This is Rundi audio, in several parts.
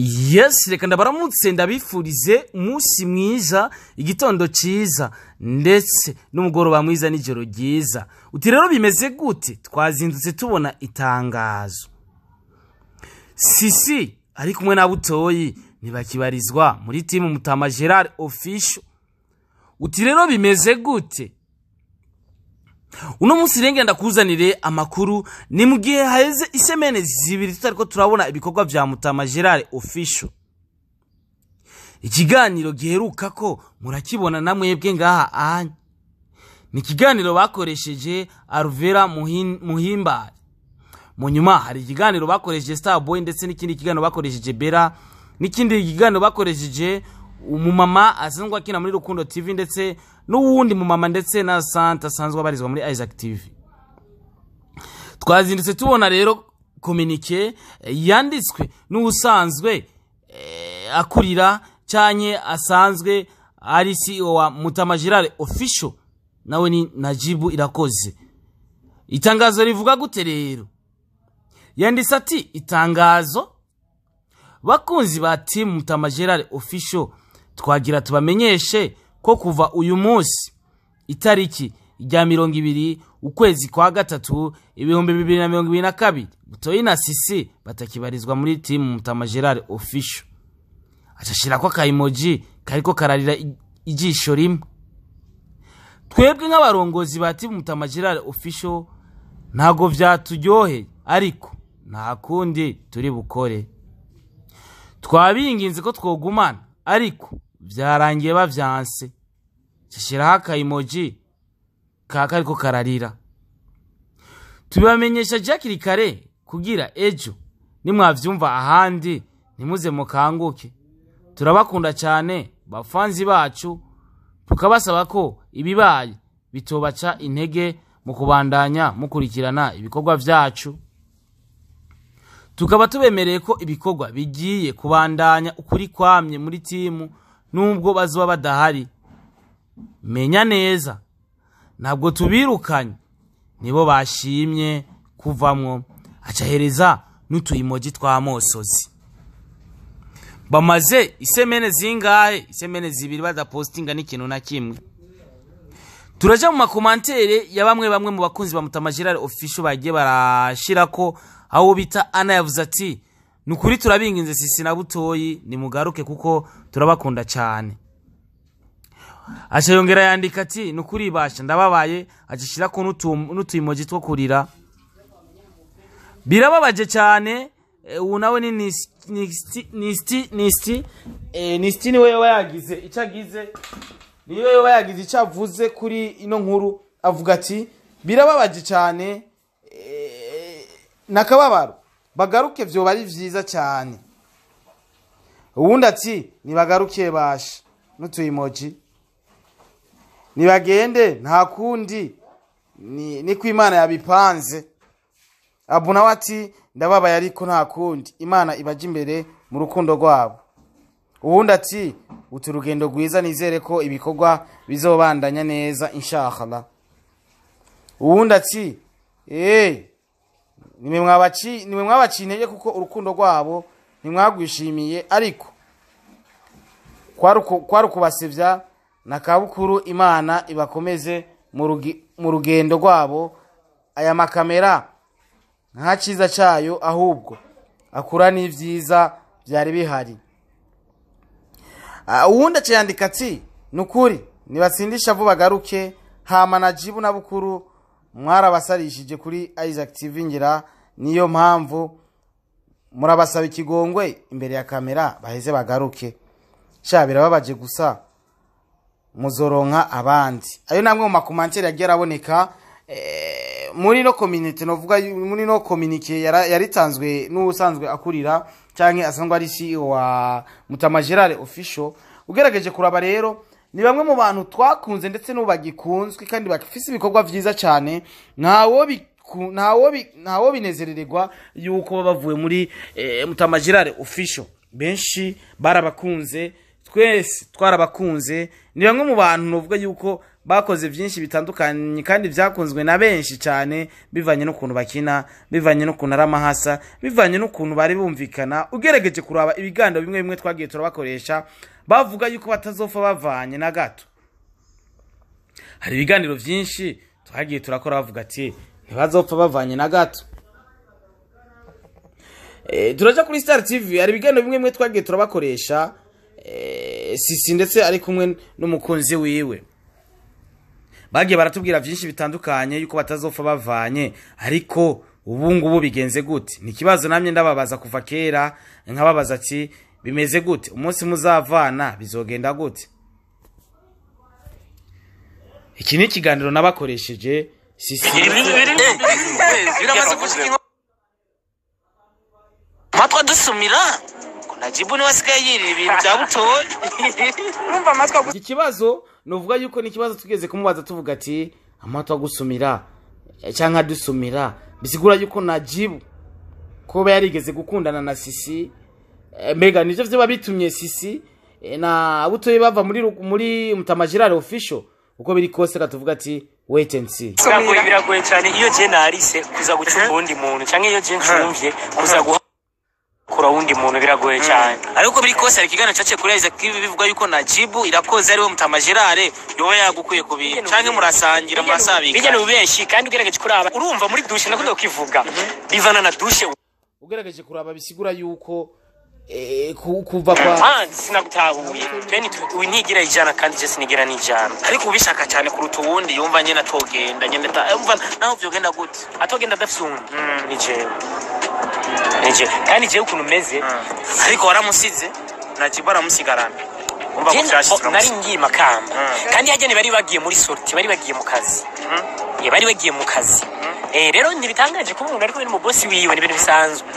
Yes, reka ndabaramutse, ndabifurize umunsi mwiza, igitondo cyiza, ndetse n'umugoroba mwiza n'ijoro ryiza. Uti rero bimeze gute? Twazindutse tubona itangazo: Sisi ari kumwe na Butoyi ntibakibarizwa muri team Mutama Gerard Official. Uti rero bimeze gute? Uno munsi renge ndakuzanire amakuru. Ni mu gihe haheze isemene 2 tutariko turabona ibikorwa vya Mutama Gerard Official. Ikiganiro giheruka ko murakibona namwebwe ngaha anya, ni ikiganiro bakoresheje Alvera Muhimbare. Mu nyuma hari ikiganiro bakoresheje Starboy, ndetse n'ikindi kiganiro bakoresheje Bera, n'ikindi kiganiro bakoresheje umumama asanzwe akina muri Rukundo TV, ndetse n'uwundi mumama, ndetse na Santa asanzwe abarizwa muri Isaac TV. Twazindutse tubona rero communiqué yanditswe n'ubusanzwe akurira cyanye asanzwe ari CEO wa Mutama Gerard Official, nawe ni Najibu Irakoze. Itangazo rivuga gute rero? Yanditse ati: "Itangazo, bakunzi ba team Mutama Gerard Official, twagira tubamenyeshe ko kuva uyu munsi itariki rya 20 ukwezi kwa gatatu 2022, Butoyi na Sisi batakibarizwa muri team Mutama Gerard Official." Acashira ko aka emoji kariko kararira ijisho rimwe. "Twebwe nk'abarongozi ba team Mutama Gerard Official ntago vyaturyoheye, ariko nta kundi turi bukore. Twabinginze ko twogumana, ariko vyarangiye bavyanse." Cashiraho aka emoji ka kariko kararira. "Tubibamenyesha hakiri kare kugira ejo nimwavyumva ahandi ntimuze mukanguke. Turabakunda cyane bafanzi bacu, tukabasaba ko ibibaye bitobaca intege mu kubandanya mukurikirana ibikorwa vyacu. Tukaba tubemereye ko ibikorwa bigiye kubandanya ukuri kwamye muri team nubwo bazoba badahari. Menya neza, ntabwo tubirukanye, nibo bashimye kuvamwo." Acahereza n'utuyimoji twa mosozi. Bamaze isemene zingahe? Isemene 2 badapostinga n'ikintu na kimwe. Turaja mu ma commentaires ya bamwe bamwe mu bakunzi ba Mutama Gerard Official bagiye barashirako. Aho bita Ana yavuze ati: "Nukuri turabinginze, Sisi na Butoyi nimugaruke kuko turabakunda cyane." Aca yongera yandika ati: "Nukuri basha ndababaye." Acishirako n'utuyimoji two kurira. Birababaje cyane. Ubu nawe ni Nisti Nisti Nisti Nisti, niwe yoba yagize icyo agize, niwe yoba yagize icyo avuze kuri ino nkuru. Avuga ati: "Birababaje cyane, nakababaro, bagaruke vyoba ari vyiza cyane." Uwundi ati: "Nibagaruke basha," n'utuyimoji. "Nibagende, nta kundi, ni ko Imana yabipanze." Abu nawe ati: "Ndababaye, ariko nta kundi, Imana ibaje imbere mu rukundo rwabo." Uwundi ati: "Utu rugendo rwiza, nizere ko ibikorwa bizobandanya neza inshallah." Uwundi ati: "Nimwe mwabaciye intege kuko urukundo rwabo ntimwagwishimiye, ariko kwari ukubasevya na kabukuru. Imana ibakomeze mu rugendo rwabo. Aya makamera nta cyiza cyayo, ahubwo akura n'ibyiza byari bihari." Uwundi acayandika ati: "Nukuri nibatsindisha vuba garuke. Hama na Jibu na Bukuru mwarabasarishije kuri Isaac TV, ngira niyo mpamvu murabasaba ikigongwe imbere ya kamera, baheze bagaruke. Sha birababaje gusa, muzoronka abandi." Ayo namwe mu ma commentaires yagiye araboneka muri no community, novuga muri no communiqué yaritanzwe n'ubusanzwe akurira canke asanzwe ari CEO wa Mutama Gerard Official. Ugerageje kuraba rero, ni bamwe mu bantu twakunze ndetse n'ubu bagikunzwe kandi bafise ibikorwa vyiza cyane. Ntawo binezerererwa yuko baba bavuye muri Mutama Gerard Official. Benshi barabakunze, twese twarabakunze. Ni bamwe mu bantu novuga yuko Bakoze byinshi bitandukanye kandi byakunzwe na benshi cyane, bivanye n'ukuntu bakina, bivanye n'ukuntu ari amahasa, bivanye n'ukuntu bari bumvikana. Ugerageje kuraba ibiganiro bimwe bimwe twagiye turabakoresha, bavuga yuko batazopfa bavanye na gato. Hari ibiganiro byinshi twagiye turakora bavuga ati ntibazopfa bavanye na gato. Turaja kuri Star TV, hari ibiganiro bimwe bimwe twagiye turabakoresha, Sisi ndetse ari kumwe n'umukunzi wiwe, bagiye baratubwira byinshi bitandukanye yuko batazopfa bavanye. Ariko ubu ngubu bigenze gute? Ni ikibazo namye ndababaza kuva kera, nkababaza ati bimeze gute? Umunsi muzavana bizogenda gute? Iki ni ikiganiro nabakoresheje Sisi. Biramaze gushika amatwi adusumira ngo Najibu niwe asigaye yirira ibintu bya Butoyi. Urumva amatwi Iki kibazo nuvuga yuko ni ikibazo tugeze kumubaza, tuvuga ati amatwi agusumira cyangwa adusumira, bisigura yuko Najibu kuba yarigeze gukundana na Sisi, mbega nivyo vyoba bitumye Sisi na Butoyi bava muri Mutama Gerard Official? Uko biri kose katuvuga ati wait and see. Biragoye, biragoye cyane iyo je narise kuza gucumba uwundi muntu, canke iyo je ncumvye kuza guhakura uwundi muntu, biragoye cyane. Ariko biri kose hari ikiganiro caciye kuri Isaac TV bivuga yuko Najibu Irakoze ariwe Mutama Gerard yoba yagukuye ku bintu, canke murasangira, murasabika. Bijya ni ubenshi, kandi ugerageje kuraba, urumva muri douche nakunda kukivuga, bivana na douche. Ugerageje kuraba bisigura yuko kuva kwa Ah, sinagutahuye. Beni uyu ntigira ijana kandi je sinigira n'ijana. Ariko ubishaka cyane kuruta uwundi yumva nyene atogenda nyene umva naho vyogenda gute? Atogenda adafise uwundi ni jewe, ni jewe, kandi jewe ukuntu meze. Ariko waramusize, Najibu aramusigarana, umva ko vyashitse. Nari Uramusiga. ngiye Makamba, kandi hajya bari bagiye muri sortie, bari bagiye mu kazi. Bari bagiye mu kazi. Rero ntibitangaje kuba umuntu ari kumwe n'umubosi wiwe, ni ibintu bisanzwe.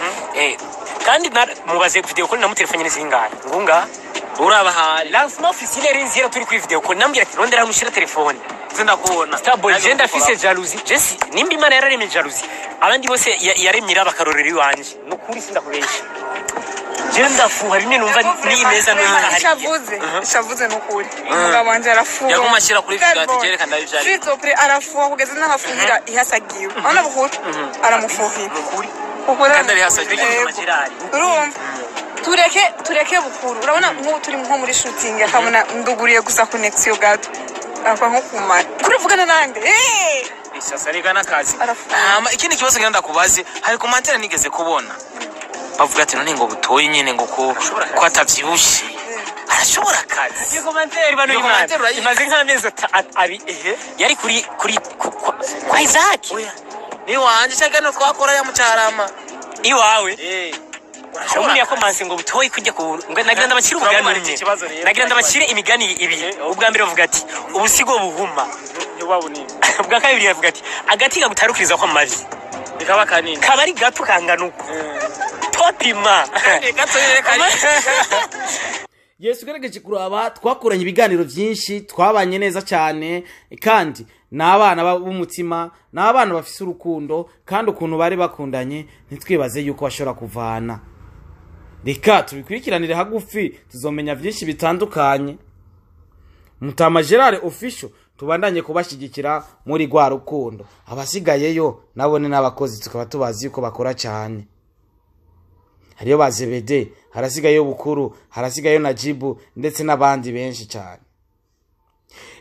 Kandi mubaze video call namutelefone zingahe ngunga. Uraba hari Lancement officiel yari nzira turi kuri video call, nambwira ati rondera hano ushira telefone. Sindakubona. Starboy, je ndafise jalousie. Jesse, nimba Imana yararemye jalousie, abandi bose yaremye iraba akarorero iwanje. Nukuri sindakubesha, je ndafuha bimwe numva nimeza n'ahariya. Ishavuze, ishavuze nukuri umugabo wanje arafuha. Yaguma ashira kuri video ati jereka ndabivyari. S'il te plaît, arafuha kugeza n'aho afuhira ihasagiwe, urabona Bukuru aramufuhira. Nukuri. Bukuru Kandi ari hasagiwe. Yego. Urumva tureke, tureke Bukuru. Urabona nk'ubu turi nko muri shooting, akabona nduguriye gusa connexion gato, akwa nko kumara kuri uvugana nande. Isasa riga n'akazi. Arafuha. Hama ikindi kibazo ngenda ndakubaze, hari commentaire nigeze kubona bavuga ati none ngo Butoyi nyene ngo ko atavyibushe arashobora akazi. Iyo commentaire bano Iyo Imana commentaire urayizi. imaze nk'amezi abiri yari kuri kwa Isaac. Oya, ni wanje cyangwa no twakora ya mucarama. Iwawe. Urashobora Umuntu yakomanse ngo Butoyi kujya ku ngo nagira ndabacire umugani Turamubarira umwe. iki kibazo rero. Nagira ndabacire imigani ibiri. Ubwa mbere bavuga ati ubusigo buhuma. Ntibuba bunini. Ubwa kabiri bavuga ati agati kagutarukiriza ko amavi bikaba kanini. Kaba ari gato kangana uko topima. Gato rero kari. Yesu, ugerageje kuraba twakoranye ibiganiro byinshi, twabanye neza cyane, kandi ni abana b'umutima, ni abana bafise urukundo, kandi ukuntu bari bakundanye ntitwibaze yuko bashobora kuvana. Reka tubikurikiranire hagufi, tuzomenya byinshi bitandukanye. Mutama Gerard Official tubandanye kubashyigikira muri rwa rukundo. Abasigayeyo nabone n'abakozi tukaba tubazi yuko bakora cyane, hariyo ba Zebede, harasigayeyo Bukuru, harasigayeyo Najibu ndetse n'abandi benshi cyane.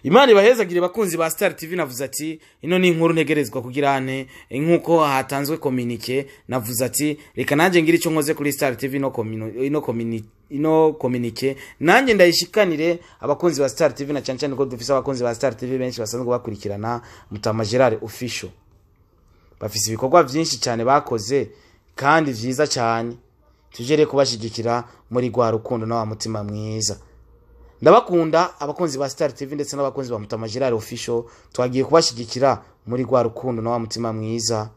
Imana ibahezagire bakunzi ba Star TV. Navuze ati ino ni inkuru ntegerezwa kugira ane nk'uko hatanzwe communiqué, navuze ati reka nanjye ngira icyo nkoze kuri Star TV, ino communiqué nanjye ndayishikanire abakunzi ba Star TV, na cyane cyane ko dufise abakunzi ba Star TV benshi basanzwe bakurikirana Mutama Gerard Official. Bafise ibikorwa byinshi cyane bakoze kandi vyiza cyane, tujere kubashigikira muri rwa rukundo na wa mutima mwiza. Ndabakunda abakunzi ba Star TV ndetse n'abakunzi ba Mutama Gerard Official. Twagiye kubashigikira muri rwa rukundo na wa mutima mwiza.